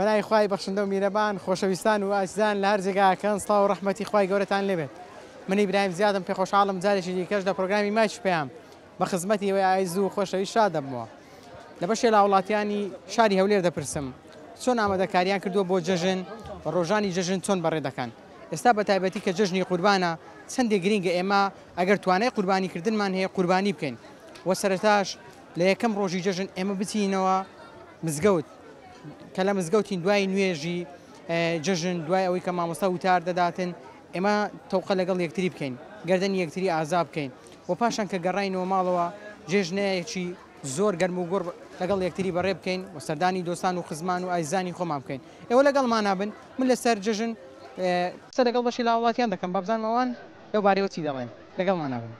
بەناوی خوای بەخشندە و میرەبان خۆشەویستان و ئازیزان لە هەر جێگاکەن سڵاو و ڕەحمەتی خوای گەورەتان لێبێت من ئیبراهیم زیادم پێ خۆشحاڵم جارێکی دیکەش لە پرۆگرامی مایکی پەیام بە خزمەتی ئێوەی ئایز و خۆشەویست شاد دەبمەوە لە بەشێ لە هاوڵاتیانی شاری هەولێر دەپرسم چۆن ئامادەکاریان کردووە بۆ جەژن و ڕۆژانی جەژن چۆن بەڕێ دەکەن ئێستا بە تایبەتی کە جەژنی قوربانە چەندێک گرینگە ئێمە ئەگەر توانای قوربانی کردنمان هەیە قوربانی بکەین و سەرەتاش لە یەکەم ڕۆژی جەژن ئێمە بچینەوە مزگەوت کە لە مزگەوتین دوای نوێژی جەژن دوای ئەوەی کە مامۆستا وتار دەداتن ئێمە تەوقە لەگەڵ یەکتری بکەین گردنی یەکتری ئازا بکەین و پاشان کە گەڕاینەوە ماڵەوە جێژنەیەکی زۆر گەرم و گوڕ لەگەڵ یەکتری بەڕێ بکەین و سەردانی دۆستان و خزمان و ئایزانی خۆمان بکەین ئێوە لەگەڵمانا بن من لەسەر جەژن قسە لەگەڵ بەشی لە هاوڵاتیان دەکەم با بزانم ئەوان لەو بارەیەوە چی دەڵێن لەگەڵمانا بن.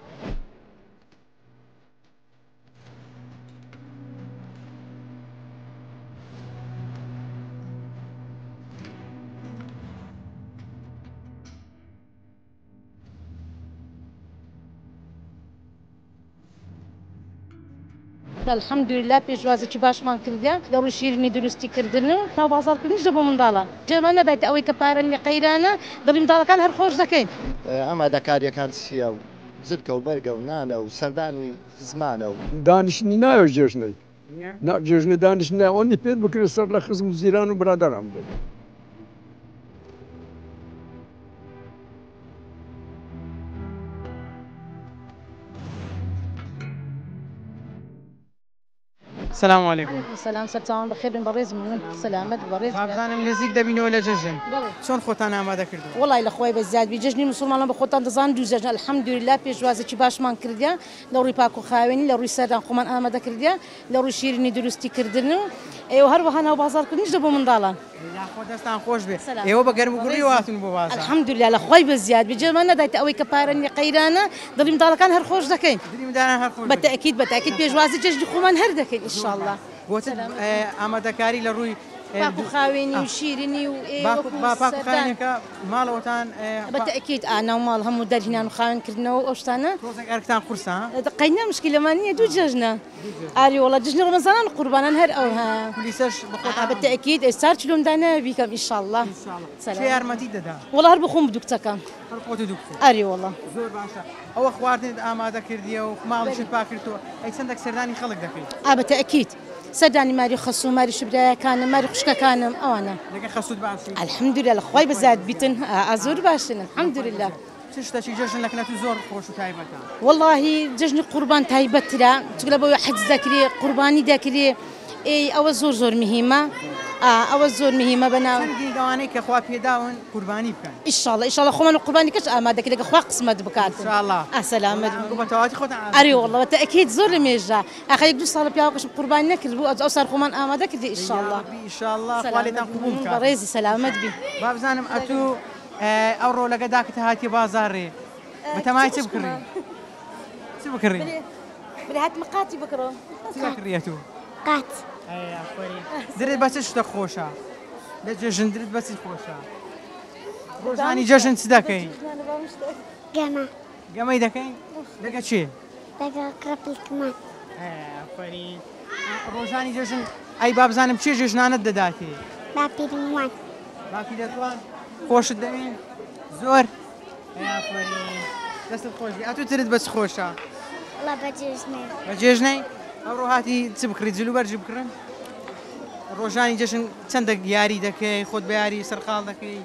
الحمدللە پێشوازێکی باشمان کردە لە ڕووی شیرینی دروستی کردن و ناو بازاڕکردنیش لە بۆ منداڵان جێمان نەدایتە ئەوەی کە پارە نیە قەیرانە دڵی منداڵەکان هەر خۆش دەکەین. ئامادەکاریەکان چیە و جلکە و بەرگە و نانە و سەردانی خزمانە و. دانیشتنی ناوێ جێژنەی نا جێژنە دانیشتن ناوێ ئەوەندی پێت بکرێ سەر لە خزم و جیران و برادەران بدەی. سلام علیکم. علیکم سلام سەرچاوان بەخێر بێن بەڕێز من سەلامەت بەڕێز بابزانم نزیک دەبینەوە لە جەژن چۆن خۆتان ئامادە کردووە؟ وەڵای لە خوای بە زیاد بی جەژنی موسڵمانان بە خۆتان دەزانن دوو جەژن الحمدللە پێشوازێکی باشمان کردیە لە ڕووی پاک و خاوێنی لە ڕووی سەردان خۆمان ئامادە کردیە لە ڕووی شیرینی دروستی کردن و ئێوە هەروەها ناو بازاڕکردنیش لە بۆ منداڵان. یاخوا دەستان خۆش بێ ئێوە بە گەرم و گوڕیەوە هاتوون بۆ بازاڕ. الحمدللە لە خوای بە زیاد بی جێمان نەدایتە ئەوەی کە پارە نیە قەیرانە دڵی منداڵەکان هەر خۆش دەکەین. دڵی منداڵان هەر خۆش بە تەئکید بە تەئکید پێشوازی جەژنی خۆمان هەر دەکەین ان شاء اللە. بۆچ ئامادەکاری لە ڕووی پاک و خاوێنی و شیرینی و ئێ وەکو پاک و خاوێنەکە ماڵەوەتان بە تەئکید ئا ناو ماڵ هەموو دەرهینان و خاوێن کردنەوە و ئەو شتانە. تۆزێک ئەرکتان قورسە ها؟ قەینا مشکیلەمان نیە دوو جەژنە. ئاری وەڵا جژنی ڕەمەزانان و قوربانان هەر ئەو ها. کولیسەش بەخۆتان. بە تەئکید ئێستا چلۆم داناوێ بیکەم ئیشاڵڵا. ئینشاڵڵا. کێ یارمەتیت دەدا؟ وەڵا هەر بۆ خۆم و دوو کچەکەم. هەر خۆت و دوو کچت. ئەرێ وەڵا. زۆر باشە ئەوە خواردنت ئامادە کردیە و ماڵیشت پاک کردتەوە ئەی چەندەک سەردانی خەڵک دەکەی؟ ئا بە تەئکید سەردانی ماری خەسوو ماری شبرایەکانم ماری خوشکەکانم ئەوانە. لەگەڵ خەسووت باشی؟ الحمدللە لە خوای بەزیاد بیتن ئا زۆر باشن الحمدللە. چ شتەکی جەژن لە کنەتو زۆر خۆش و تایبەتە؟ وەڵاهی جەژنی قوربان تایبەتترە چونکە لە بۆی حەج دەکرێ قوربانی دەکرێ ئێی ئەوە زۆر زۆر مهمە ئەوە زۆر مهمە بەناو چەند گرنگە ئەوانەی کە خوا پێداون قوربانی بکەن. ئیشاڵڵا ئیشاڵڵا خۆمان و قوربانی کەش ئامادە کەین ئەگەر خوا قسمەت بکات. ئینشاڵڵا. ئا سەلامەت بن. بە تەواوەتی خۆتان ئامادە ئەرێ وەڵڵا بە تەئکید زۆر لە مێژە ئاخە یەک دوو ساڵە پیاوەکەشم قوربانی نەکردبوو ئەوجا ئەوسار خۆمان ئامادە کردی ئیشاڵڵا. یاڕەبی ئیشاڵڵا خوا لێتان قبوڵ بکات. بەڕێزی سەلامەت بی. با بزانم ئەتوو ئەوڕۆ لەگە داکت هاتیە بازاڕێ بەتەمای چ بکڕی؟ چ بکڕی؟ بلێ هاتمە قاتی بکڕم. چ دەکڕی ئەتوو؟ قات. ئەی ئافەرین. درت بە چ شتە خۆشە؟ لە جەژن درت بە چ خۆشە؟ ڕۆژانی جەژن چ دەکەی؟ گەمە. گەمەی دەکەی؟ لەگە چێ؟ لەگەڵ کوڕە پلکمان. ئەی ئافەرین. ڕۆژانی جەژن ئەی با بزانم کێ جەژنانەت دەداتێ؟ باپیرم وان. باپیرەت وان؟ خۆشت دەوێ؟ زۆر؟ ئەی ئافەرین. دەستت خۆش بێ. ئەتوو ترت بە چ خۆشە؟ وەڵا بە جێژنەی. بە جێژنەی؟ ئەوڕۆ هاتی چ بکڕی؟ جل و بەرگی بکڕن؟ ڕۆژانی جەژن چەندە یاری دەکەی؟ خۆت بە یاری سەرقاڵ دەکەی؟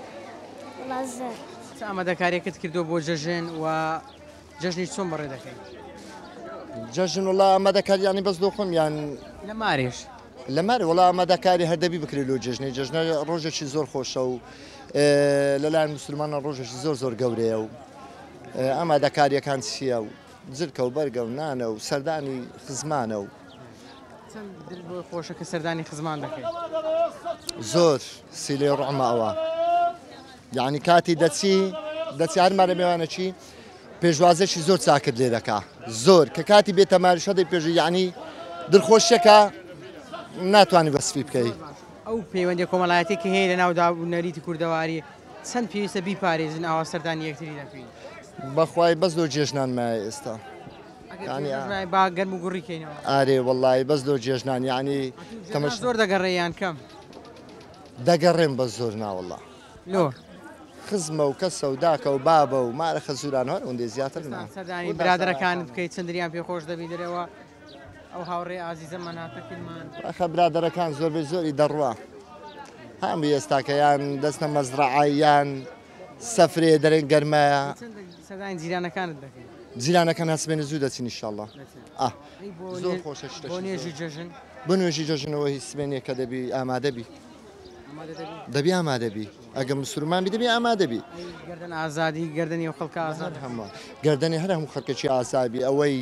وەڵا زۆر. چ ئامادەکاریەکت کردووە بۆ جەژن و جەژنیش چۆن بەڕێ دەکەی؟ جەژن وەڵا ئامادەکاری یانی بەس لۆ خۆم یان لە مارێش؟ لە مارێ وەڵا ئامادەکاری هەر دەبی بکرێ لۆ جەژنێ، جەژنە ڕۆژێکی زۆر خۆشە و لەلایەن موسڵمانان ڕۆژێکی زۆر زۆر گەورەیە و ئامادەکاریەکان چییە و جلکە و بەرگە و نانە و سەردانی خزمانە و. چەند دل بۆ خۆشە کە سەردانی خزمان دەکەی؟ زۆر سیلەی ڕۆحمە ئەوە. یانی کاتی دەچی دەچی هەر مارە مێوانەکی پێشوازێکی زۆر چاکت لێ دەکا زۆر کە کاتی بێتە ماریشە دەی پێش یعنی دڵخۆشیەکە ناتوانانی وەسفی بکەی. ئەو پەیوەندی کۆمەڵایەتی کە هەیە لە ناو داب و نەریتی کوردەواری چەند پێویستە بیپارێزن ئاوا سەردانی یەکتری دەکەین؟ بەخوای بەس لۆ جێژنان مایە ئێستا. یعنی با گەرم و گوڕی کەینەوە. ئارێ وەڵی بەس لۆ جێژنان یعنی تەمەش زۆر دەگەڕێ یان کەم؟ دەگەڕێم بە زۆر ناوەڵا. لۆ؟ خزمە و کەسە و داکە و بابە و مارە خەزوران هەر ئەوەندەی زیاتر نا. سەردانی برادەرەکانت بکەیت چەندریان پێ خۆش دەبی دەرەوە ئەو هاوڕێ ئازیزەمان هاتە کلمان. ئەخە برادەرەکان زۆربەی زۆری دەڕوا هەموو ئێستاکە یان دەستنە مەزرەعە یان سەفرێ دەرێن گەرمایە. سەردانی جیرانەکانت دەکەی؟ جیرانەکان هەسبێنە زوو دەچین ئینشاڵڵا. ئا زۆر خۆشە شتەکی بۆ نوێژی جەژن؟ بۆ نوێژی جەژنەوە هیچ سبێنێ کە دەبی ئامادە بی. دەبی ئامادە بی ئەگە مسلمان بی دەبی ئامادە بی. گەردن ئازادی گەردنی ئەو خەڵکە ئازاد. هەموو گەردنی هەر هەموو خەڵکێکی ئازابی ئەوەی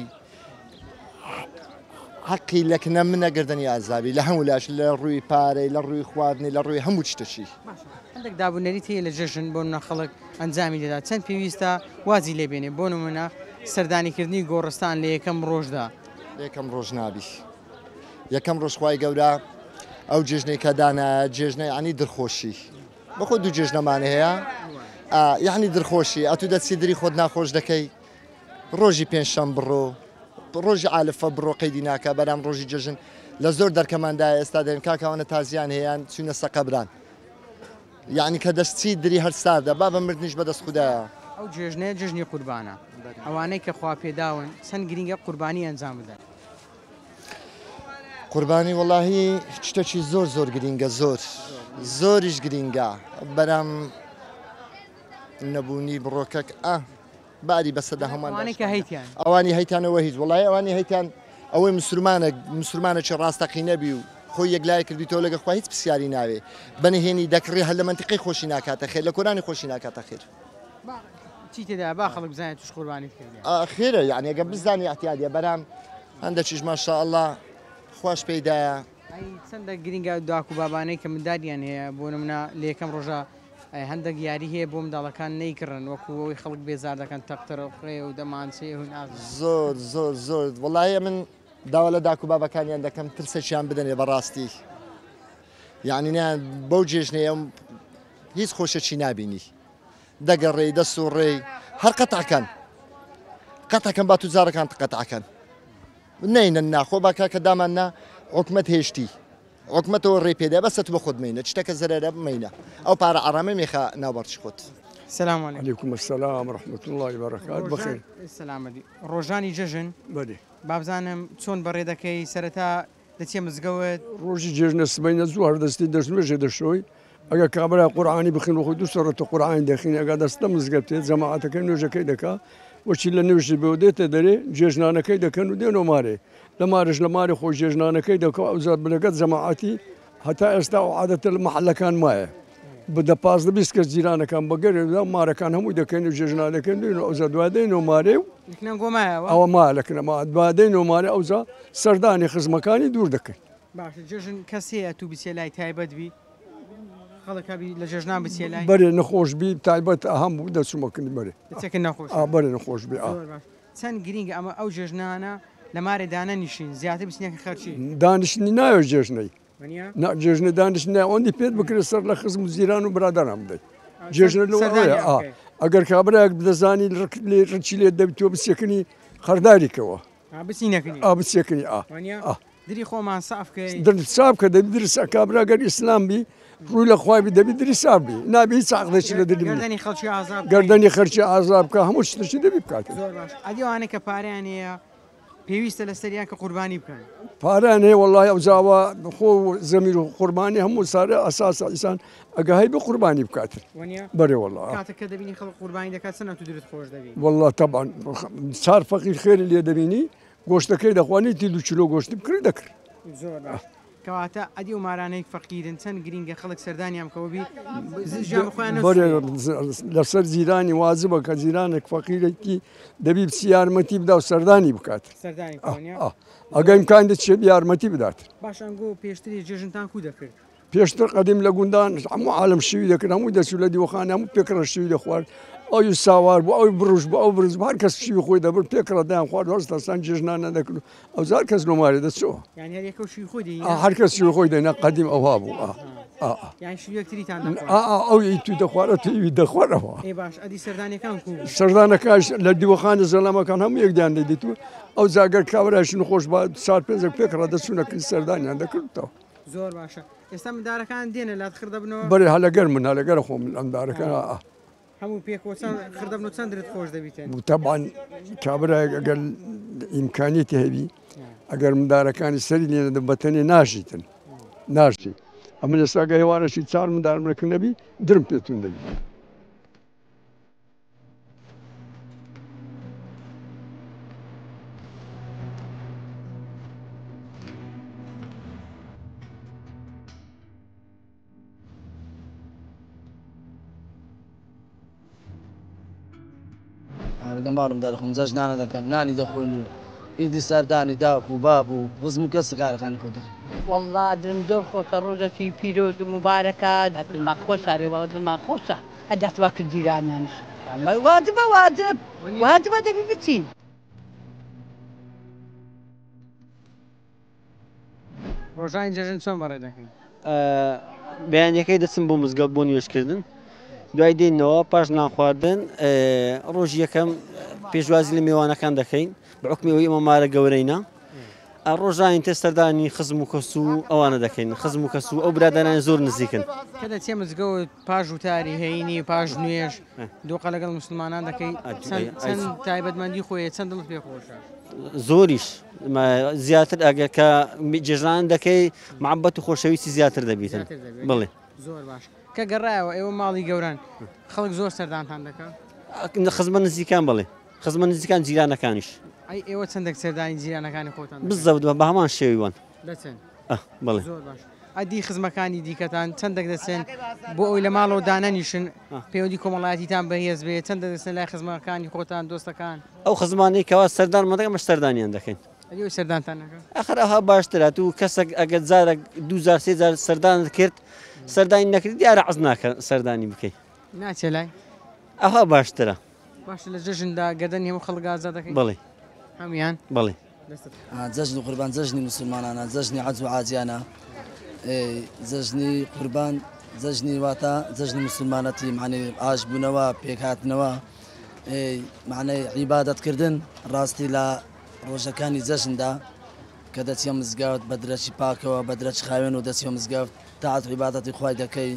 حەقی لەکنە منە گەردنی ئازابی لە هەموو لاش لە ڕووی پارەی لە ڕووی خواردنی لە ڕووی هەموو شتەشی. هەندێک دابونەریت هەیە لە جەژن بۆ نمونە خەڵک ئەنجامی دەدات چەند پێویستە وازی لێ بێنێ بۆ نمونە سەردانیکردنی گۆڕستان لە یەکەم ڕۆژدا. لە یەکەم ڕۆژ نابی یەکەم ڕۆژ خوای گەورە ئەو جێژنەی کە دانایە جێژنە یعنی درخۆشی بەخۆ دوو جێژنەمان هەیە یعنی درخۆشی ئەتو دەچی دری خۆت ناخۆش دەکەی ڕۆژی پێنجشەم بڕۆ ڕۆژی عالفە بڕۆ قەیدی ناکە بەرام ڕۆژی جەژن لە زۆر دەرکەماندا ئێستا دێن کاکەوانە تازیان هەیەیان چوینە سەقەبران یعنی کە دەستی دری هەر ساردە با بە مردنیش بەدەست خودایە. ئەو جێژنەیە جەژنی قوربانە ئەوانەی کە خوا پێداون چەند گرینگە قوربانی ئەنجام بدەن. قوربانی وەڵاهی شتێکی زۆر زۆر گرینگە زۆر زۆریش گرینگە بەرام نەبوونی بڕۆکەک ئا باری بەسەدا هەمووان ئەوانەی کە هەیتیان ئەوانی هەیتانەوە هیچ وڵی ئەوانی هەیتیان ئەوەی مسلمانە مسلمانێکی ڕاستەقینە بی و خۆی یەکلای کردیتەوە لەگە خوا هیچ پرسیاری ناوێ بەنهێنی دەکڕی هەر لە مەنتیقەی خۆشی ناکاتە خێر لە کۆرانی خۆشی ناکاتە خێر. چی تێدا با خەڵک بزانێت توش قوربانیت کردیە. خێرە یعنی ئەگە بزانی احتیادیە بەرام هەندێکیش ماشاءاللە خواش پێیدایە. ئەی چەندە گرینگە داک و بابانەی کە منداریان هەیە بۆ نمونە لە یەکەم ڕۆژە هەندێک یاری هەیە بۆ منداڵەکان نەیکڕن وەکو ئەوەی خەڵک بێزار دەکەن تەقتەرەقێ و دەمانچەیە و نازانم. زۆر زۆر زۆر وەڵاهی من داوا لە داک و بابەکانیان دەکەم ترسێکیان بدەنێ بەڕاستی یعنی نیان بەو جێژنەیە هیچ خۆشێکی نابینی دەگەڕێی دەسوڕێی هەر قەتعکەن قەتعکەن با توجارەکان قەتعکەن نینن ناخۆ با کاکە دامان نا حکومەت هێشتی حکومەتەوە ڕێ پێدا بەسە تو بە خۆت مینە شتەکە زەرەرە بمینە ئەو پارە ئارامە مێخە ناوبەرچی خۆت. سلام علیکم. علیکم السلام ورحمة الله وبرکاته. بەخێر. سلامەتی. ڕۆژانی جەژن بەێ. بابزانم چۆن بەڕێ دەکەی سەرەتا دەچیە مزگەوت؟ ڕۆژی جێژنە سبەینە زوو هەر دەستی دەست نوێژێ دەشۆی ئەگەر کابرا قورئانی بخین وەخۆی دوو سەڕەتە قورئانی دەخین ئەگا دەستە مزگەفتێ جەماعەتەکەی نوێژەکەی دەکا وەچی لە نوێژی بێ و دێتە دەرێ جێژنانەکەی دەکەن و دێنەوە مارێ لە مارش لە ماری خۆی جێژنانەکەی دەکا ئەوجا لەگەڵ جەماعەتی هەتا ئێستا ئەو عادەتە لە مەحەلەکان مایە بە دە 15 20 کەس جیرانەکان بەگەرێ دا مارەکان هەمووی دەکەین و جێژنان دەکەین دێن و ئەوجا دوا دێنەوە مارێ و لەکنە گۆمایەوە ئەوە ما لەکنە ما دوا دێنەوە مارێ ئەوجا سەردانی خزمەکانی دوور دەکەین. باشە جەژن کەس هەیە تو بچێ لای تایبەت بی خەڵک هەبی لە جەژنان بچێ لای؟ بەرێ نەخۆش بی تایبەت ئەهەم بوو دەچوومە کنی بەرێ. دەچێکە نەخۆش؟ ئا بەرێ نەخۆش بی ئا. زۆر باش چەند گرینگە ئەمە ئەو جەژنانە لە مارێ دانەنیشین زیاتر بچینە خەرچی. دانیشتنی ناوێ جێژنەی. نا جێژنە دانیشتن ناوێ ئەوەندی پێت بکرێت سەر لە خزم و جیران و برادەران بدەیت. جێژنە لەو ئەوەیە ئا ئەگەر کابرایەک دەزانی ڕکی لێت دەبی تۆ بچێکنی قەرداری کەوە. بچینەکنی. ئا بچێکنی ئا. ئا. دری خۆمان ساف کەی. در ساف کە دەبی دری سا کابرا گەر ئیسلام بی ڕووی لە خوای بی دەبی دری ساف بی نابی هیچ عەقڵێکی لە دری گەردەنی خەڵکی ئازا بکەی. گەردەنی خەرکی ئازا بکە هەموو شتێکی دەبی بکات. زۆر باش ئەدی ئەوانەی کە پارەیان هەیە پێویستە لەسەریان کە قوربانی بکەن. پارەیان هەیە وەڵای ئەو جاوە خۆ زەمیر و قوربانی هەموو سارە ئەساسە ئیسان ئەگە هەیبی قوربانی بکات. وەنیە؟ بەرێ وەڵا. کاتێک کە دەبینی خەڵک قوربانی دەکات چەند ئەتوو درت خۆش دەبی؟ وەڵا تەبعەن چار فەقیر خێری لێ دەبینی گۆشتەکەی دەخوا نیتی دوو کیلۆ گۆشتی بکڕی دەکڕی. زۆر باش کەواتە ئەدی ئەو مارانەی فەقیرن چەند گرینگە خەڵک سەردانیان بکەوە بی ژیان خۆیان بەرێ لەسەر جیرانی واجبە کە جیرانێک فەقیرێکی دەبی بچی یارمەتی بدا و سەردانی بکات. سەردانی بکەن ئەگە ئیمکان دەچێت یارمەتی بدات. باش ئەنگۆ پێشتری جێژنتان کو دەکرد؟ پێشتر قەدیم لە گوندان هەموو عالم شیوی دەکرد هەموو دەچوو لە دیوەخانە هەموو پێکڕە شیوی دەخوارد ئەوی ساوار بوو ئەوی بڕوش بوو ئەو برز بوو هەر کەس شیوی خۆی دەبرد پێکڕە دەیان خوارد هەستا سان جێژنانە دەکرد و ئەوجا هەر کەس لۆ مارێ دەچۆ. یانی هەر یەکەو شیوی خۆی دەهینا؟ هەر کەس شیوی خۆی دەهینا قەدیم ئەوها بوو یانی شیوی یەکتریتان دەخوارد؟ ئەو ئی توی دەخوارد ئەو توی دەخوارد. ئێ باش ئەدی سەردانیەکان کوو بوو؟ سەردانەکانش لە دیوەخانە زەلامەکان هەموو یەکدیان دەیدیت و ئەوجا گەر کابرایش نەخۆش با چار پێنجێک پێکڕا دەچوونە کن سەردانیان دەکردەوە. زۆر باشە. ئێستا مندارەکان دێنە لات خڕ دەبنەوە؟ بەرێ هەلەگەر من هەلەگەر خۆم ئەمدارەکان. هەموو پێکەوە چەند خڕ دەبن و چەند درت خۆش دەبیتن؟ تەبعەن کابرایەک ئەگەر ئیمکانیەتی هەبی، ئەگەر مندارەکانی سەری لێ نەدەن بە تەنێ ناژیتن، ناژی. ئەمن ئێستا گە هێوانەشی 4 مندارم لەکن نەبی درم پێتون دەبی. لەگەڵ ماڵمدا دەخۆم، جەژنانە دەکەم، نانی دەخۆین و ئیدی سەردانی داک و باب و خزم و کەس کارەکانی خۆ دەکەین. وەڵڵا دلم زۆر خۆشە، ڕۆژەکی پیرۆز و موبارەکە. دڵمان خۆشە، ئەرێ وەڵا دڵمان خۆشە. ئەدات وا کرد جیرانانیش. واجبە واجب واجبە دەبی بچین. ڕۆژانی جەژن چۆن بەڕێ دەکەن؟ بەیانیەکەی دەچم بۆ مزگەوت بۆ نوێژکردن، دوای دێنەوە پاش نان خواردن ڕۆژی یەکەم پێشوازی لە میوانەکان دەکەین بە حوکمی ئەوەی ئێمە مارە گەورەینە. ڕۆژانی تر سەردانی خزم و کەس و ئەوانە دەکەین، خزم و کەس و ئەو برادەران زۆر نزیکن. کە دەچێ مزگەوت پاش وتاری هەینی پاش نوێژ دووقە لەگەڵ مسلمانان دەکەی، چەند تایبەتمەندی خۆیە، چەند دڵت پێ خۆشە؟ زۆریش زیاتر ئەگەر کە جێژنان دەکەی محەبەت و خۆشەویستی زیاتر دەبیتن. زیاتر دەبێت. بڵێ. زۆر باش. کە گەڕایەوە ئێوە ماڵی گەوران خەڵک زۆر سەردانتان دەکا؟ خزمە نزیکان بڵێ، خزمە نزیکان جیرانەکانیش. ئەی ئێوە چەندێک سەردانی جیرانەکانی خۆتان دەکەن؟ بزەوت بە هەمان شێوەی وان. دەچن؟ بڵێ. زۆر باش. ئەدی خزمەکانی دیکەتان چەندێک دەچن بۆ ئەوی لە ماڵەوە دانەنیشن پەیوەندی کۆمەڵایەتیتان بەهێز بێ، چەندێک دەچن لای خزمەکانی خۆتان دۆستەکان؟ ئەو خزمانەی کەوا سەردانمان دەکەن ئەمەش سەردانیان دەکەین. ئەدی ئەوی سەردانتان نەکەن؟ ئەخر ئەوها باشترە، تو کەسێک ئەگەر جارێک 2 جار 3 جار سەردانت کرد سەردانی نەکرد دیارە عەز ناکە سەردانی بکەی. ناچێ لای؟ ئەوها باشترە. باشە لە جەژندا گەردەنی هەموو خەڵک ئازاد دەکەی؟ بەڵێ. هەمویان؟ بەڵێ. جەژنی قوربان جەژنی مسلمانانە، جەژنی عەج و عاجیانە، جەژنی قوربان جەژنی واتە جەژنی مسلمانەتی، معنی ئاشبوونەوە، پێکهاتنەوە، معنی عیبادەتکردن. ڕاستی لە ڕۆژەکانی جەژندا کە دەچیە مزگەوت بە درەچی پاکەوە، بە درەچ خاوێن و دەچیە مزگەوت تاعەت عیبادەتی خوای دەکەی،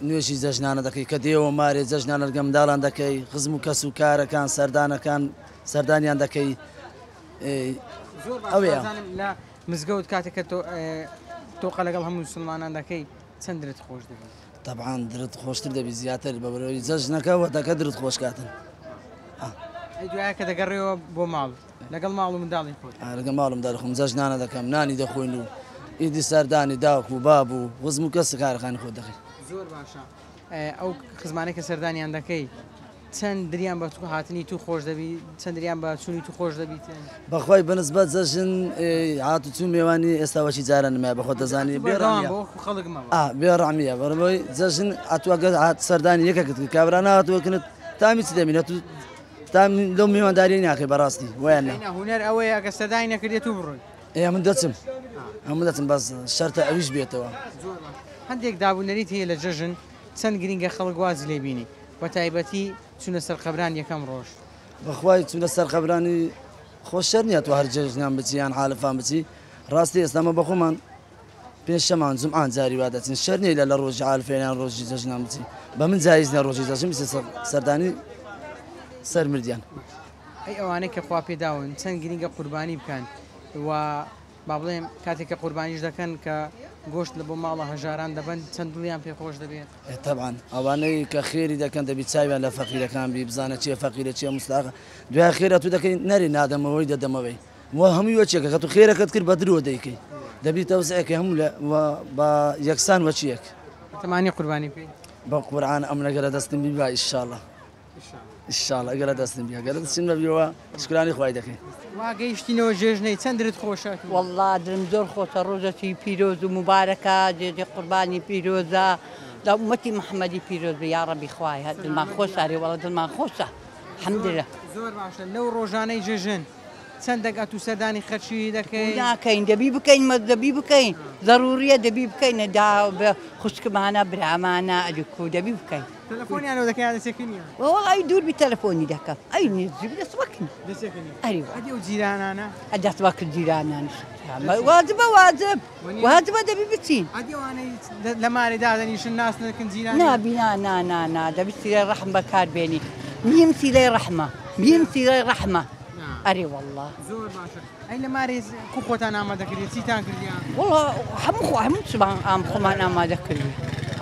نوێژی جەژنانە دەکەی، کە دێوە مارێ جەژنانە لەگەڵ منداڵان دەکەی، خزم و کەس و کارەکان سەردانەکان سەردانیان دەکەی. زۆر باش. ئەوەیە. بازانم لە مزگەوت کاتێک کە تۆقە لەگەڵ هەموو مسلمانان دەکەی چەند درت خۆش دەبی؟ طبعا درت خۆشتر دەبی زیاتر بە بەرەوەی جەژنەکە وە دەکە درت خۆش کاتن. ئەی دوایە کە دەگەڕێەوە بۆ ماڵ لەگەڵ ماڵ و منداڵی خۆت؟ لەگەڵ ماڵ و منداڵی خۆم جەژنانە دەکەم، نانی دەخۆین و ئیدی سەردانی داک و باب و خزم و کەس کارەکانی خۆت دەکەین. زۆر باشە. ئەو خزمانەی کە سەردانیان دەکەی چەند دریان بە هاتنی تو خۆش دەبی، چەند دریان بە چوونی تو خۆش دەبیتن؟ بەخوای بەنسبەت جەژن، هات و چوو میوانی ئێستا وەکی جاران نمایە، بەخۆت دەزانی تو بێ بەردەوام ڕامیە. بۆ وەکو خەڵک مەوە. بێ ڕامیە. بەڕێوەی جەژن ئەتوو ئەگەر هات سەردانی یەکێکت کرد، کابرا نهاتووە کنت تامی چی دەبینە؟ تو تام لەو میوانداری ناکەی بەڕاستی، وایان نا. نا، هونەر ئەوەیە ئەگەر سەردانی نەکردێت تو بڕۆی. من دەچم. ئەمن دەچم، بەس شەرتە ئەویش بێتەوە. زۆر باش. هەندێک دابوونەریت هەیە لە جەژن چەند گرنگە خەڵک وازی لێبینی، بە تایبەتی چوونە سەر قەبران یەکەم ڕۆژ. بەخوای چوونە سەر قەبرانی خۆشتر نییە تو هەر جەژنان بچی یان حالفان بچی. ڕاستی ئێستامە بەخۆمان پێنجشەمان جومعان جاری وا دەچین، شەر نییە لە ڕۆژی عالفێن یان ڕۆژی جەژنان بچی. بە من جایز نییە ڕۆژی جەژن بچی سەردانی سەر مردیان. ئەی ئەوانەی کە خوا پێداون چەند گرنگە قوربانی بکەن و با بڵێم کاتێک کە قوربانیش دەکەن کە گۆشت لە بۆ ماڵە هەژاران دەبەن چەند دڵیان پێخۆش دەبێت؟ طبعاً ئەوانەی کە خێری دەکەن دەبی چاویان لە فەقیرەکان بی، بزانە چییە فەقیرە چییە مستاقە. دوای خێرە تو دەکەی نەری نادەمەوەی دەدەمەوەی و هەمووی وەچێکە کە تو خێرەکەت کرد بە درۆ دەیکەی، دەبی تەوزیعەکەی هەموو بە یەکسان وەچیەک. تەمانی قوربانی بکەی؟ بە قورئان ئەم لەگەرە دەستم بی با ئینشاءڵڵا. ئینشاءڵڵا ئەگەرە دەستم بی، ئەگەرە دەستم نەبیەوە شکرانی خوای دەکەین. وا گەیشتینەوە جێژنەی چەند درت خۆشە؟ وەڵڵا درم زۆر خۆشە، ڕۆژەکی پیرۆز و مبارەکە، جێژنی قوربانی پیرۆزە، لە ئومەتی محەممەدی پیرۆز بێ یا ڕەبی خوایە. دڵمان خۆشە، ئەرێ وەڵا دڵمان خۆشە، الحەمدللە. زۆر باشە. لەو ڕۆژانەی جێژن چەندێک ئەتوو سەردانی خەرچی دەکەی؟ ناکەین، دەبی بکەین، دەبی بکەین، ضروریە دەبی بکەین. دا بە خوشکمانە، برامانە، ئەدوکو دەبی بکەین. تەلەفۆنیانەوە دەکەی یان دەچێکردنیان؟ وەڵا ئەی دوور بی تەلەفۆنی دەکەم، ئەی نزیک دەست وەکنی. دەچێکردنی. ئەری وەڵا. ئەدی ئەو جیرانانە؟ دەست وەکن جیرانانش. واجبە واجب واجبە دەبی بچین. ئەدی ئەوانەی لە مارێ دادەنیشن ناس نەکەن جیرانی؟ نابی نا نا نا نا دەبی سیلەی ڕەحم بەکار بێنی. میم سیلەی ڕەحمە میم سیلەی ڕەحمە. ئەرێ والله. زۆر باشە. ئەی لە مارێ کو خۆتان ئامادە کردی چیتان کردیان؟ والله هەموو خۆ هەموو چمان ئام خۆمان ئامادە کردی.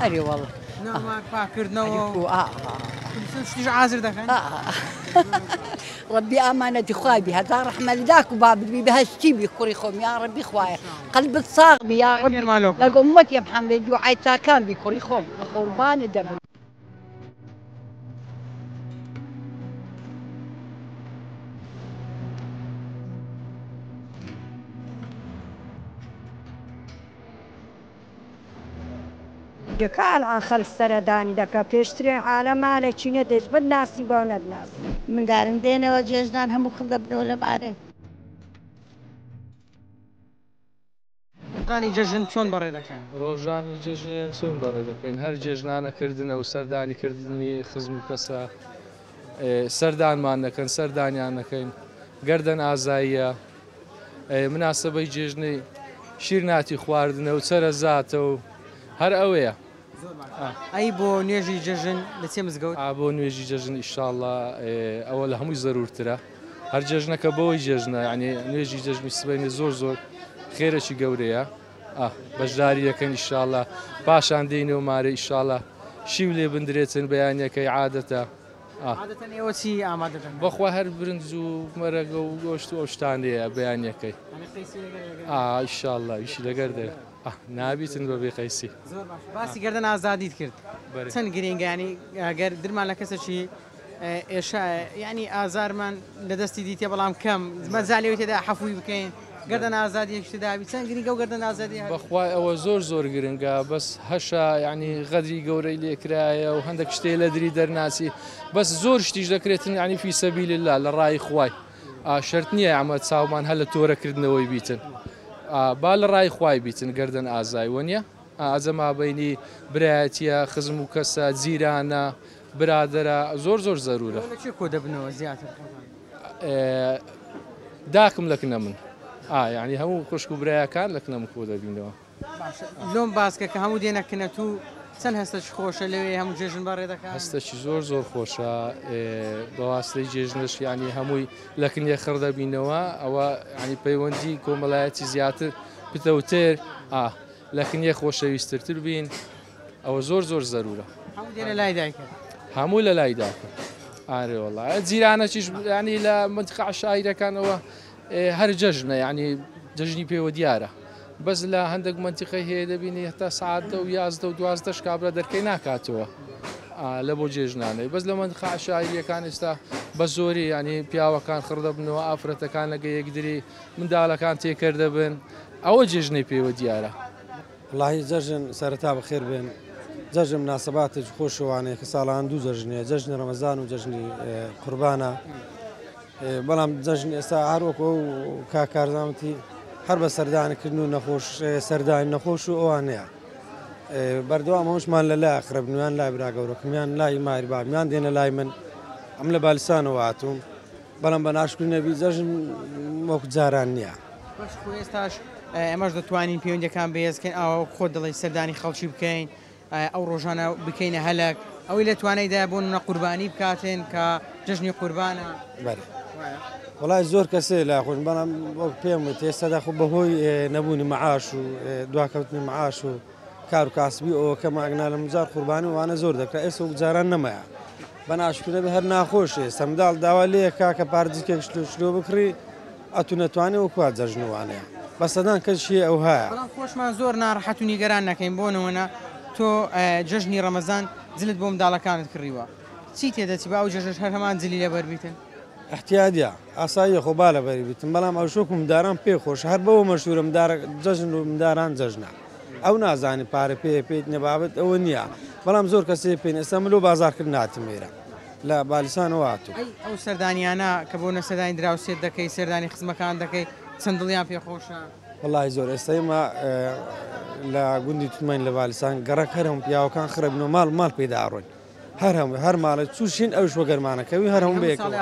ئەرێ والله. ناومان پاکردنەوە شتیش عازر دەکەن؟ ڕەبی ئامانەتی خوای بی هەزار ڕەحمە لە داک و بابت بی بەهەشتی بی کوڕی خۆم یا ڕەبی خوایە قەلبت ساغ بی یا ڕەبی لەگەڵ ئوممەتی محەممەد دوعای چاکان بی کوڕی خۆم قوربانت دەبم. دەکا ئەلعان خەلک سەرەدانی دەکا پێشترێ عالەم مالەکی نەدەیشت بت ناسی باو نەتناسی. مندارم دێنەوە جێژنان هەموو خڕ دەبنەوە لە مارێ. ڕۆژانی جەژن چۆن بەڕێ دەکەن؟ ڕۆژانی جەژن چۆن بەڕێ دەکەین؟ هەر جێژنانە کردنە و سەردانی کردنی خزم و کەسە سەردانمان دەکەن سەردانیان دەکەین گەردەن ئازاییە مناسەبەی جێژنەی شیرناتی خواردنە و چەرەزاتە و هەر ئەوەیە. ئەی بۆ نوێژی جەژن دەچیە مزگەوت؟ بۆ نوێژی جەژن ئیشاڵڵا ئەوە لە هەمووی زەرورترە هەر جەژنەکە بەوەی جەژنە یعنی نوێژی جەژنی سبەینێ زۆر زۆر خێرەکی گەورەیە بەشداری دەکەن ئیشاڵڵا پاشان دێینەوە مارە ئیشاڵڵا شیو لێ بندرێتن بەیانەکەی عادەتە. عادەتەن ئێوە چی ئامادە دەکەن؟ بەخوا هەر برنج و مەرەگە و گۆشت و ئەو شتانەیە بەیانیەکەی. ئیشاڵڵا ئیشی لەگەر دێ نابیتن بەبێ قەیسی. زۆر باش باسی گەردەن ئازادیت کرد چەند گرینگە ینی گەر درمان لە کەسێکی ئێشە ینی ئازارمان لە دەستی دیتێ بەڵام کەم مەجالی تێدا حەفوی بکەین گەردەن ئازادیەکی تێدا بی چەند گرینگە و گەردەن ئازادی هەبی؟ بەخوای ئەوە زۆر زۆر گرنگە بەس هەشە یعنی غەدری گەورەی لێکرایە و هەندێک شتێ لە دری دەرناچی بەس زۆر شتیش دەکرێتن یعنی فی سەبیل الله لە ڕای خوای شەرت نییە ئەمە چاومان هەر لە تۆرەکردنەوەی بیتن با لە ڕای خوای بیتن گەردەن ئازای وەنیە ئازە مابینی برایەتیە خزم و کەسە جیرانە برادەرە زۆر زۆر زەرورە. لە کوێ کۆ دەبنەوە زیاتر خۆتان؟ داکم لە کنە من یعنی هەموو خوشک و برایەکان لە کنە من کۆ دەبینەوە. باشە لۆم باسکە کە هەموو دێنە کنە تو چەند هەستەکی خۆشە لەوێ هەموو جێژن بەڕێ دەکەن؟ هەستەکی زۆر زۆر خۆشە بەواستەی جێژنەش یعنی هەمووی لە کنێ خڕ دەبینەوە ئەوە یعنی پەیوەندی کۆمەڵایەتی زیاتر پتەوتر لە کنێ خۆشەویسترتر بین ئەوە زۆر زۆر زەرورە. هەموو دێنە لای دایکت؟ هەموو لە لای داکم. ئارێ وەڵا جیرانەکیش ینی لە منتقە عەشایرەکانەوە هەر جەژنە ینی جەژنی پێوە دیارە بەس لە هەندێک منتیقەی هەیە دەبینی هەتا سعات دە و یازدە و دوازدەش کابرا دەرکەی ناکاتەوە لە بۆ جێژنانەی بەس لە منتقە عەشایریەکان ئێستا بە زۆری ینی پیاوەکان خڕ دەبنەوە ئافرەتەکان لەگە یەکدری منداڵەکان تێکەر دەبن ئەوە جێژنەی پێوە دیارە. وەڵاهی جەژن سەرەتا بەخێر بێن جەژن مناسباتێکی خۆشەوانەیە کە ساڵان دوو جەژنەیە جەژنی ڕەمەزان و جەژنی قوربانە بەڵام جەژن ئێستا هەروەکو ئەو کاک کارزانوتی هەر بە سەردانکردن و نەخۆش سەردانی نەخۆش و ئەوانەیە بەردەوام هەمووشمان لە لای ئەقرەبنیان لای برا گەورەکەمیان لای ماری بابمیان دێنە لای من ئەم لە بالسانەوە هاتووم بەڵام بە ناشکری نەبی جەژن وەکو جاران نییە. باش خۆ ئێستاش ئێمەش دەتوانین پەیوەندیەکان بەهێز بکەین ئاوا وەک خۆت دەڵێی سەردانی خەڵکی بکەین ئەو ڕۆژانە بکەینە هەلەک ئەوەی لە توانایدا بۆ نمونە قوربانی بکاتن کە جەژنی قوربانە. بەلێ وەڵای زۆر کەسێ لا خۆش بەڵام وەک پێم وت ئێستادا خۆ بەهۆی نەبوونی مەعاش و دواکەوتنی مەعاش و کار و کاسبی ئەوە کەمە ئەگنا لە مجار قوربانی وانە زۆر دەکرا ئێستا وەک جاران نەمایە بە ناشکرە بێ هەر ناخۆش ئێستا منداڵ داوا لێ کاکە پارجیکێک شلۆ شلۆ بکڕی ئەتو نەتوانێ وەکوا جەژن وانەیە بە سەدان کەس شیە ئەو هایە. بەڵام خۆشمان زۆر ناڕەحەت و نیگەران نەکەین بۆ نمونە تۆ جەژنی ڕەمەزان جلت بۆ منداڵەکانت کڕیوە چی تێدەچی با ئەو جەژنەش هەر هەمان جلی لەبەر بیتن؟ ئیحتیادیە ئاساییە خۆ با لەبەری بیتن بەڵام ئەو شۆک و منداران پێ خۆشە هەر بەوە مەشهورە مندارە جەژن و منداران جەژنە. ئەو نازانی پارە پێیە پێیت نیە بابەت ئەوە نییە بەڵام زۆر کەسێ پێین ئێستا من لۆ بازاڕکردن هاتم ئێرە لە بالیسانەوە هاتووم. ئەی ئەو سەردانیانە کە بۆ نە سەردانی دراوسێت دەکەی سەردانی خزمەکان دەکەی چەند دڵیان پێ خۆشە؟ وەڵاهی زۆر ئێستا ئێمە لە گوندی تومەین لە بالیسان گەڕەک هەر هەموو پیاوەکان خڕبن و ماڵ ماڵ پێدا ئەڕۆین هەر هەموو هەر ماڵێ چووشین ئەوش وەگەرمانەکەوی هەر هەموو بەیەکەوە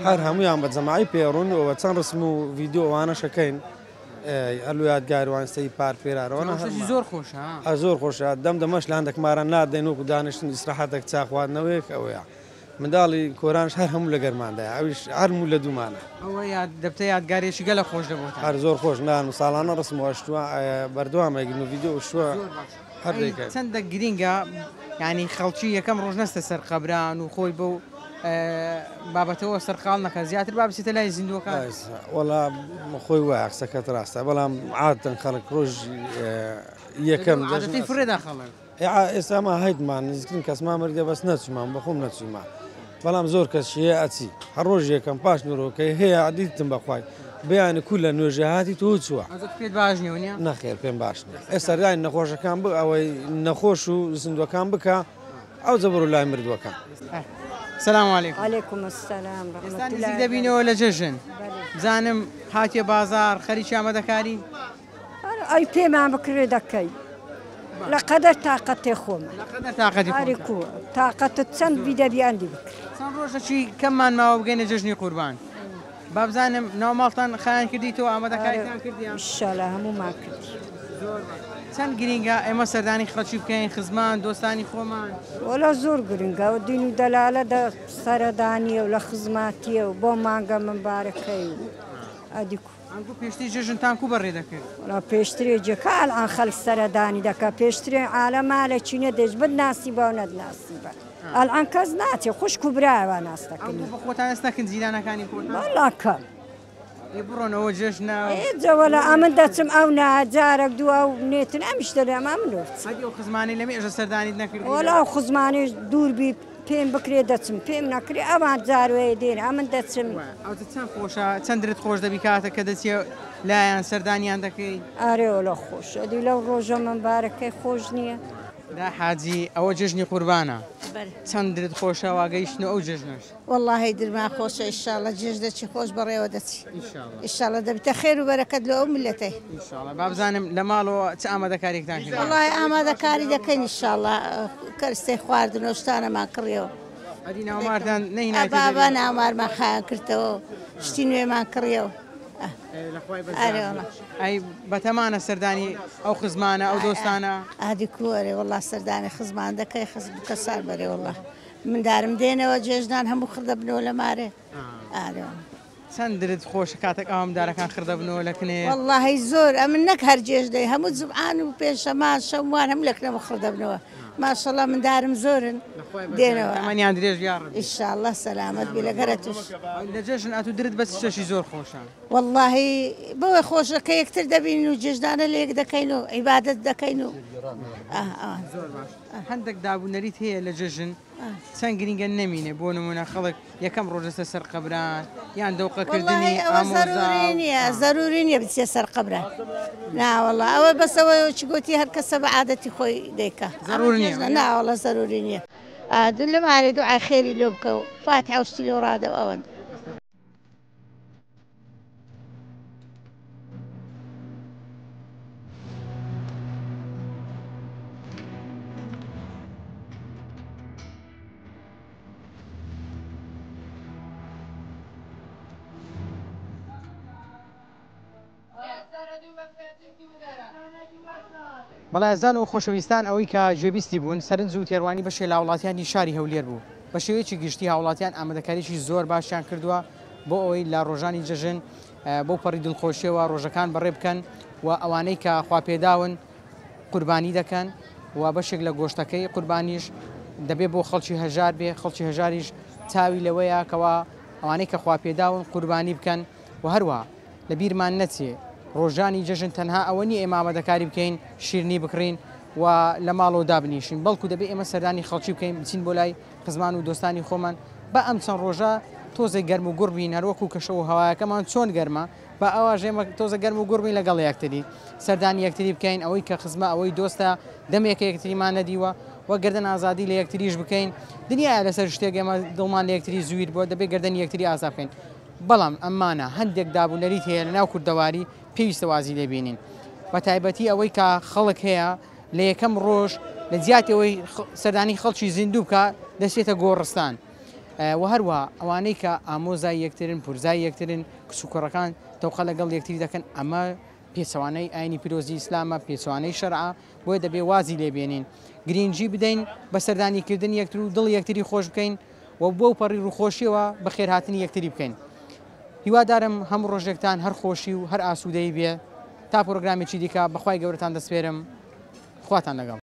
هەر هەموویان بە جەماعی پێ ئەڕۆن و چەند ڕسم و ڤیدیۆ ئەوانەش ئەکەین. هەر لۆ یادگاروان سەی پار پێرارەوە زۆر خۆشە. زۆر خۆشە. دەم دەمەش لە هەندێک ماران نادەین وەکو دانیشتن ئیسراحەتێک چا خواردنەوەیەک ئەوەیە. منداڵی کۆرانش هەر هەموو لە گەرماندایە، ئەویش هەرموو لە دوومانە. ئەوە دەبتە یادگارێکی گەلە خۆش دەبێت. هەر زۆر خۆش نان و ساڵانە ڕسم وەشتووە، بەردەوام ئەگرن و ڤیدیۆ وشتووە. هەر دەیکەن. چەندە گرینگە یعنی خەڵکی یەکەم ڕۆژ نەستە سەر قەبران و خۆی بەو بابەتەوە سەرقاڵ نەکە، زیاتر با بچێتە لای زیندووەکان. وەڵا خۆی وایە، قسەکەت ڕاستە، بەڵام عادەتەن خەڵک ڕۆژ یەکەم عادەتی فرێدا خەڵک. ئێستا ما هەیتمان نزیکترین کەسمان مردە، بەس نەچوومان، بەخۆم نەچوومان، بەڵام زۆر کەس هەیە ئەچی هەر ڕۆژ یەکەم پاش نورۆکەی هەیە دیتم بەخوای بەیانی کو لە نوێژە هاتی تۆ چووە. پێت باش نییە نییە؟ نەخێر پێم باش نییە. ئێستا لای نەخۆشەکان ئەوەی نەخۆش و زیندووەکان بکە، ئەو جەبر و لای مردووەکان. سلام علیکم. علیکم السلام رحمة الله. نزیک دەبینەوە لە جەژن. بزانم هاتیە بازار خەریکی ئامادەکاری؟ ئەی پێمان بکرێ دەکەی. لە قەدەر تاقەتێ خۆمە. لە قەدەر تاقەتی خۆمە. ئاریکو تاقەتت چەند بی دەبی ئەندی بکرێ. چەند ڕۆژەکی کەممان ماوە بگەینە جەژنی قوربان. با بزانم ناو ماڵتان خایان کردیتەوە، ئامادەکاریتان کردیان؟ ئینشاءالله هەموومان کردی. چەند گرینگە ئێمە سەردانی خەڵکی بکەین، خزمان، دۆستانی خۆمان؟ وەلا زۆر گرنگە، ئەو دین و دەلالە دە سەردانیە و لە خزماتیە و بۆ مانگە مبارەکەی و ئەدیکو. ئەنگو پێشتری جەژنتان کو بەڕێ دەکرد؟ وەلا پێشترێ جێکە ئەلان خەڵک سەردانی دەکا، پێشترێ عالەما لە چینە دەش بد ناسیبە و نەدناسیبە. ئەلان کەس ناچێ، خوشک و برایەوە ناس دەکەن. ئەنگو بە خۆتان ئێستا کن جیرانەکانی خۆتان؟ وەلا کەم. ئێ بڕۆنەوە جەژنە. ئێ جەوەلا ئەمن دەچم ئەو نا جارێک دوو ئەو نێتن ئەمیش دەڵێم ئەمن لۆ بچم. هەدی ئەو خزمانەی لەمێ ئێژە سەردانیت نەکردی؟ وەلا ئەو خزمانەیش دوور بی پێم بکرێ دەچم، پێم نەکرێ ئەوان جاروەیە دێن ئەمن دەچم. ئەو چەند خۆشە، چەند درت خۆش دەبی کاتە کە دەچیە لایەن سەردانیان دەکەی؟ ئارێ وەلا خۆش، ئەدی لەو ڕۆژە مبارەکەی خۆش نییە. دا حاجی ئەوە جەژنی قوربانە، چەند درت خۆشە واگەیشتن ئەو جەژنەش؟ واللهی درمان خۆشە، ئینشاءالله جەژنێکی خۆش بەڕێوە دەچی. ئینشاءالله دەبیتە خێر و بەرەکەت لۆ ئەو میللەتەی. ئینشاءالله. با بزانم لە ماڵەوە چ ئامادەکاریێکتان کردووە؟ واللهی ئامادەکاری دەکەین ئینشاءالله، کەرسەی خواردن و شتانەمان کڕیەوە. ئەدی ناومارتان نەهینایتە بابا ناومارمان خایان کردەوە، شتی نوێمان کڕیەوە. ئەی بەتەمانە سەردانی ئەو خزمانە ئەو دۆستانە؟ ئادی کووەرێ وەڵا سەردانی خزمان دەکەی، خزم کەسار بەرێ وەڵا. مندارم دێنەوە جێژنان هەموو خڕدەبنەوە لە مارێ. ئارێ. چەند درت خۆشە کاتێک ئاوامدارەکان خڕدەبنەوە لە کنێ؟ وەڵاهی زۆر، ئەمن نەک هەر جێژنەی، هەموو جومعان و پێنجشەمان شەموان هەموو لە کنەوە خڕدەبنەوە. ماشەڵڵا مندارم زۆرن دێنەوە. تەمەنیان درێژ یا ڕەبی. ئینشاءالله سەلامەت بی لەگەرە توش. لە جەژن ئەتوو درت بەس شتێکی زۆر خۆشە؟ وەڵاهی بەوەی خۆشە کە یەکتر دەبین و جێژنانە لە یەک دەکەین و عیبادەت دەکەین و زۆر باش. هەندێک دابوونەریت هەیە لە جەژن چەند گرنگە نەمینێ، بۆ نمونە خەڵک یەکەم ڕۆژەسە سەر قەبران یان دەوقەکردنی ئەوە زەروری نییە، زەروری نییە بچێ سەر قەبران. ناوەڵا ئەوە بەسەوە چی گوتی هەر کەسە بە عادەتی خۆی دەیکا. زەروری نییە. ناوەڵا زەروری نییە. لەمارێ دوعای خێری لۆ بکە و فاتحە و شتی لۆ ڕادە و ئەوەند. بەڵێزان و خۆشەویستان ئەوەی کە گوێبیستی بوون سەرنج و تێڕوانی بەشێ لە هاوڵاتیانی شاری هەولێر بوو. بە شێوەیەکی گشتی هاوڵاتیان ئامادەکاریی زۆر باشیان کردووە بۆ ئەوەی لە ڕۆژانی جەژن بۆ پەڕی دڵخۆشیەوە ڕۆژەکان بەڕێ بکەن و ئەوانەی کە خواپێداون قوربانی دەکەن و بەشێک لە گۆشتەکەی قوربانیش دەبێ بۆ خەڵکی هەژار بێ، خەڵکی هەژاریش چاوی لەوەیە کەوا ئەوانەی کە خواپێداون قوربانی بکەن. و هەروە لە بیرمان نەچێ ڕۆژانی جەژن تەنها ئەوە نییە ئێمە ئامادەکاری بکەین، شیرنی بکڕین و لە ماڵەوە دابنیشین، بەڵکو دەبێ ئێمە سەردانی خەڵکی بکەین، بچین بۆ لای خزمان و دۆستانی خۆمان. با ئەم چەند ڕۆژە تۆزێک گەرم و گوڕ بین، هەروەکو کەشە و هەوایەکەمان چۆن گەرمە با ئەواش ئێمە تۆزە گەرم و گوڕ بین لەگەڵ یەکتری، سەردانی یەکتری بکەین، ئەوەی کە خزمە ئەوەی دۆستە دەمێکە یەکتریمان نەدیوە و گردن ئازادی لە یەکتریش بکەین. دنیاە لەسەر شتێک ئێمە دڵمان لە یەکتری زویر بووە، دەبێت گردن یەکتری ئازا بکەین. بەڵام ئەمانە هەندێک دابوونەریت هەیە لە ناو کوردەواری پێویستە وازی لێبینین، بە تایبەتی ئەوەی کە خەڵک هەیە لە یەکەم ڕۆژ لە جیاتی ئەوەی سەردانی خەڵکی زیندوو بکە دەچێتە گۆڕستان. و هەروە ئەوانەی کە ئامۆزای یەکترن، پورزای یەکترن، کچ و کوڕەکان تەوقە لەگەڵ یەکتری دەکەن، ئەمە پێچەوانەی ئاینی پیرۆزی ئیسلامە، پێچەوانەی شەرعە، بۆیە دەبێ وازی لێ بێنین. گرینگی بدەین بە سەردانیکردنی یەکتر و دڵی یەکتری خۆش بکەین و بەو پەڕی ڕووخۆشیەوە بەخێرهاتنی یەکتری بکەین. هیوادارم هەموو ڕۆژێکتان هەر خۆشی و هەر ئاسوودەیی بێ. تا پرۆگرامێکی دیکە بەخوای گەورەتان دەسپێرم. خواتان لەگەڵ.